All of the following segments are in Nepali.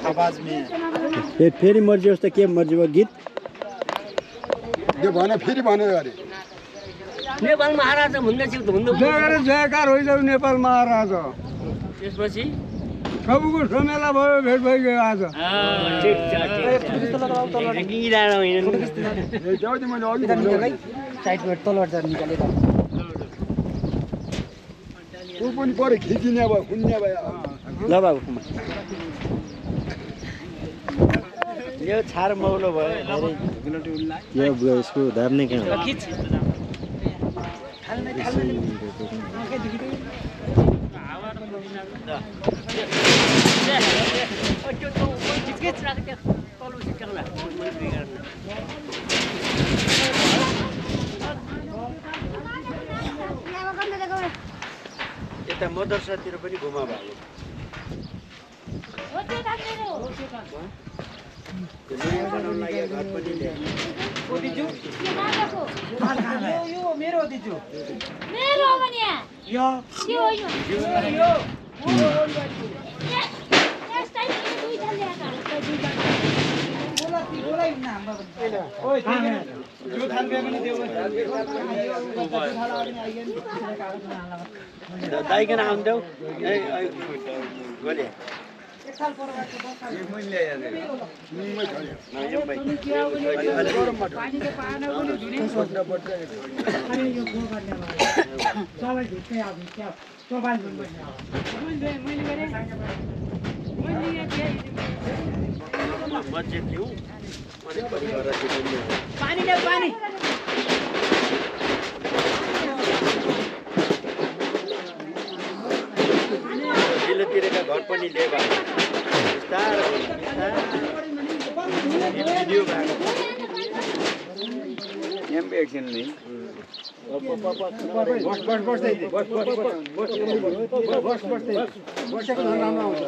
आवाज में फेरि मर्जी होस् त के मर्जी भयो गीत यो भने फेरि भन्यो अरे नेपाल महाराजा भन्दैछु त भन्नु जयकार होइजाऊ नेपाल महाराजा त्यसपछि सबको समेला भयो भेट भइगयो आज ठिक छ गिराएर होइन जाऊ दे मैले अघि साइडमा तलवार जान निकालेर ऊ पनि परे खिचिने भयो कुन्ने भयो ल बाबु यो छार मौलो भयो यो यसको धार नै कहाँ हो यता मदरसातिर पनि घुमा भयो मेरो दिजु मेरो पनि यो यो यो नेक्स्ट टाइम दुई जना ल्याएर बोलाई न हाम्रो ओइ जो थाल्बे पनि देऊ दाइकन आउँथ्यौ गोले एकसाल परबाट मैले नुनमै खायो पानी त पाएन पनि धुने अनि यो गो गर्ने सबै भित्रै आउँछ क्या चोबाल मैले गरे मैले यहाँ बजेट लिऊ अनि परिवार पानी ल्याऊ पानी तिरका घर पनि लिएर भिडियो भएको एकछिन नै बसेको राम्रो आउँछ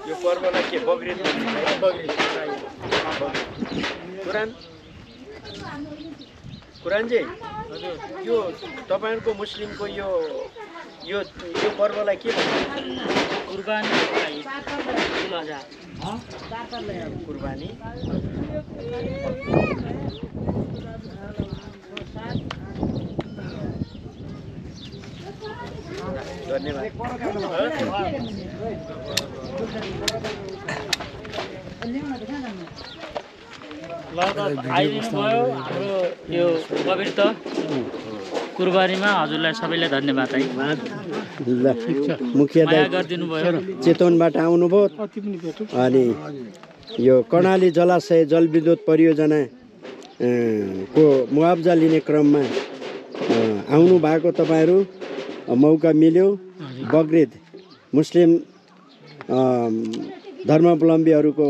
यो पर्वलाई के बग्रिद कुरान चाहिँ यो तपाईहरुको मुस्लिमको यो यो यो पर्वलाई के भन्छ कुर्बानी कुर्बानी धन्यवाद आइदिनु भयो हाम्रो यो पवित्र कुर्बानीमा हजुरलाई सबैलाई धन्यवाद है ल मुखिया दाइ गरिदिनु भयो चेतवनबाट आउनुभयो अनि यो कर्णाली जलाशय जलविद्युत परियोजना को मुआब्जा लिने क्रममा आउनु भएको तपाईहरु मौका मिल्यो बग्रिद मुस्लिम धर्मावलम्बीहरूको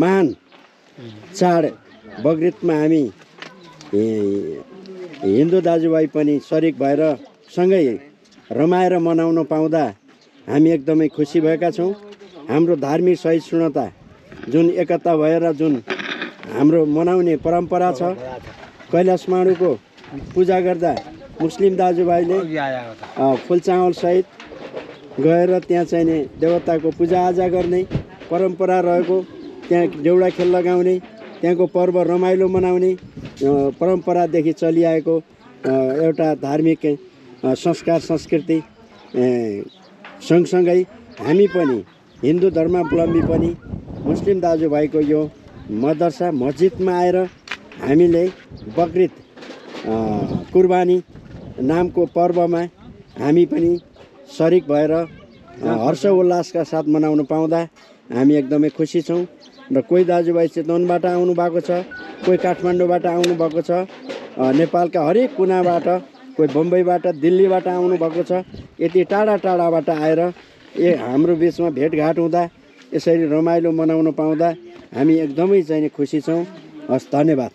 महान चाड बग्रिदमा हामी हिन्दू दाजुभाइ पनि सरिक भएर सँगै रमाएर मनाउन पाउँदा हामी एकदमै खुसी भएका छौँ। हाम्रो धार्मिक सहिष्णुता जुन एकता भएर जुन हाम्रो मनाउने परम्परा छ कैलाश माडुको पूजा गर्दा मुस्लिम दाजुभाइले फुल चामल सहित गएर त्यहाँ चाहिने देवताको पूजाआजा गर्ने परम्परा रहेको त्यहाँ देउडा खेल लगाउने त्यहाँको पर्व रमाइलो मनाउने परम्परादेखि चलिआएको एउटा धार्मिक संस्कार संस्कृति सँगसँगै हामी पनि हिन्दू धर्मावलम्बी पनि मुस्लिम दाजुभाइको यो मदरसा मस्जिदमा आएर हामीले बग्रिद कुर्बानी नामको पर्वमा हामी पनि सरिक भएर हर्ष उल्लासका साथ मनाउन पाउँदा हामी एकदमै खुसी छौँ र कोही दाजुभाइ चेतवनबाट आउनु भएको छ, कोही काठमाडौँबाट आउनु भएको छ, नेपालका हरेक कुनाबाट, कोही बम्बईबाट दिल्लीबाट आउनु भएको छ। यति टाढा टाढाबाट आएर हाम्रो बिचमा भेटघाट हुँदा यसरी रमाइलो मनाउन पाउँदा हामी एकदमै चाहिँ खुसी छौँ। हस्, धन्यवाद।